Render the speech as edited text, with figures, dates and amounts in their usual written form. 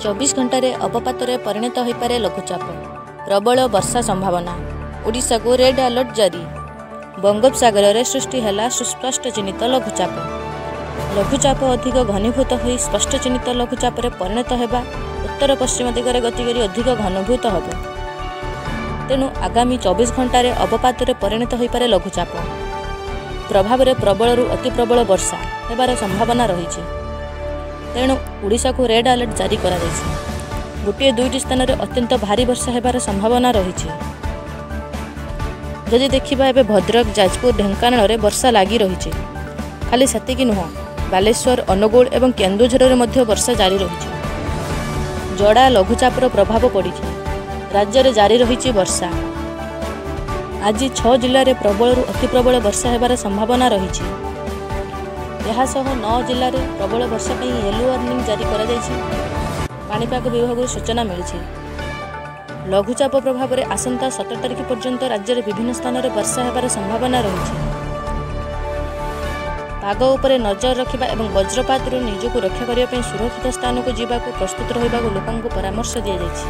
24 ଘଣ୍ଟାରେ ଅବପାତରେ ପରିଣତ ହୋଇପାରେ ଲଘୁଚାପ। ପ୍ରବଳ ବର୍ଷା ସମ୍ଭାବନା। ଓଡ଼ିଶାକୁ ରେଡ୍ ଆଲର୍ଟ ଜାରି। ବଙ୍ଗୋପସାଗରରେ ସୃଷ୍ଟି ହେଲା ସୁସ୍ପଷ୍ଟ ଚିହ୍ନିତ ଲଘୁଚାପ। ଲଘୁଚାପ ଅଧିକ ଘନୀଭୂତ ହୋଇ ସ୍ପଷ୍ଟ ଚିହ୍ନିତ ଲଘୁଚାପରେ ପରିଣତ ହେବା ଉତ୍ତର ପଶ୍ଚିମ ଦିଗରେ ଗତି କରି ଅଧିକ ଘନୀଭୂତ ହେବ। ତେଣୁ ଆଗାମୀ 24 ଘଣ୍ଟାରେ ଅବପାତରେ ପରିଣତ ହୋଇପାରେ ଲଘୁଚାପ। ପ୍ରଭାବରେ ପ୍ରବଳରୁ ଅତି ପ୍ରବଳ ବର୍ଷା ହେବାର ସମ୍ଭାବନା ରହିଛି। ତେଣୁ ଓଡ଼ିଶାକୁ ରେଡ୍ ଆଲର୍ଟ ଜାରି କରାଯାଇଛି। ଗୋଟିଏ ଦୁଇଟି ସ୍ଥାନରେ ଅତ୍ୟନ୍ତ ଭାରୀ ବର୍ଷା ହେବାର ସମ୍ଭାବନା ରହିଛି। ଯଦି ଦେଖିବା, ଏବେ ଭଦ୍ରକ, ଯାଜପୁର, ଢେଙ୍କାନାଳରେ ବର୍ଷା ଲାଗି ରହିଛି। ଖାଲି ସେତିକି ନୁହଁ, ବାଲେଶ୍ୱର, ଅନୁଗୁଳ ଏବଂ କେନ୍ଦୁଝରରେ ମଧ୍ୟ ବର୍ଷା ଜାରି ରହିଛି। ଜଡ଼ା ଲଘୁଚାପର ପ୍ରଭାବ ପଡ଼ିଛି। ରାଜ୍ୟରେ ଜାରି ରହିଛି ବର୍ଷା। ଆଜି 6 ଜିଲ୍ଲାରେ ପ୍ରବଳରୁ ଅତି ପ୍ରବଳ ବର୍ଷା ହେବାର ସମ୍ଭାବନା ରହିଛି। ଏହାସହ 9 ଜିଲ୍ଲାରେ ପ୍ରବଳ ବର୍ଷା ପାଇଁ ୟେଲୋ ୱାର୍ଣ୍ଣିଂ ଜାରି କରାଯାଇଛି। ପାଣିପାଗ ବିଭାଗରୁ ସୂଚନା ମିଳିଛି। ଲଘୁଚାପ ପ୍ରଭାବରେ ଆସନ୍ତା 17 ତାରିଖ ପର୍ଯ୍ୟନ୍ତ ରାଜ୍ୟରେ ବିଭିନ୍ନ ସ୍ଥାନରେ ବର୍ଷା ହେବାର ସମ୍ଭାବନା ରହିଛି। ପାଗ ଉପରେ ନଜର ରଖିବା ଏବଂ ବଜ୍ରପାତରୁ ନିଜକୁ ରକ୍ଷା କରିବା ପାଇଁ ସୁରକ୍ଷିତ ସ୍ଥାନକୁ ଯିବାକୁ ପ୍ରସ୍ତୁତ ରହିବାକୁ ଲୋକଙ୍କୁ ପରାମର୍ଶ ଦିଆଯାଇଛି।